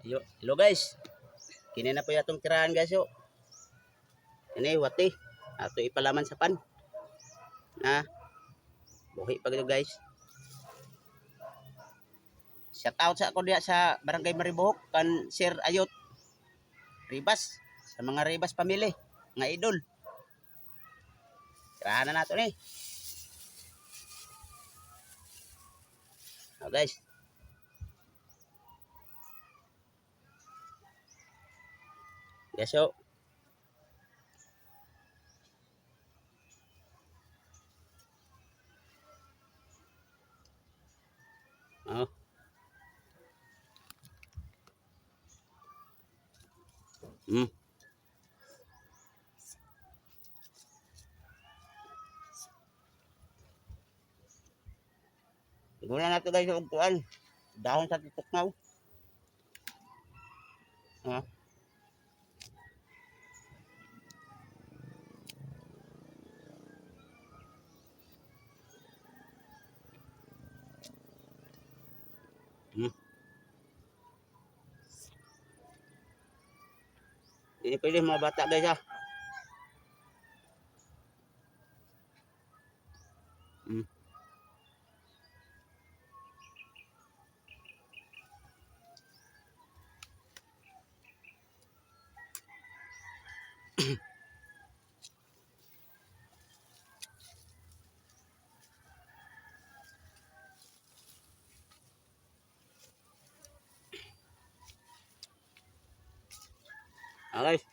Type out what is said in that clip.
Yo, hello guys. Kini na po atong tirahan, guys, yo. Kini wati. Ato ipalaman sa pan. Na. Buhi pa gito, guys. Shout out sa ako diya sa Barangay Maribojoc kan Sir Ayot Ribas, sa mga Ribas family nga idol. Tirahan na nato ni. Oh, guys. Guys, so. Oh. Guna na to, guys, og kuan. Dahon sa titukngaw. Ha? Hindi pwede mga bata, guys, ha. Ah, guys.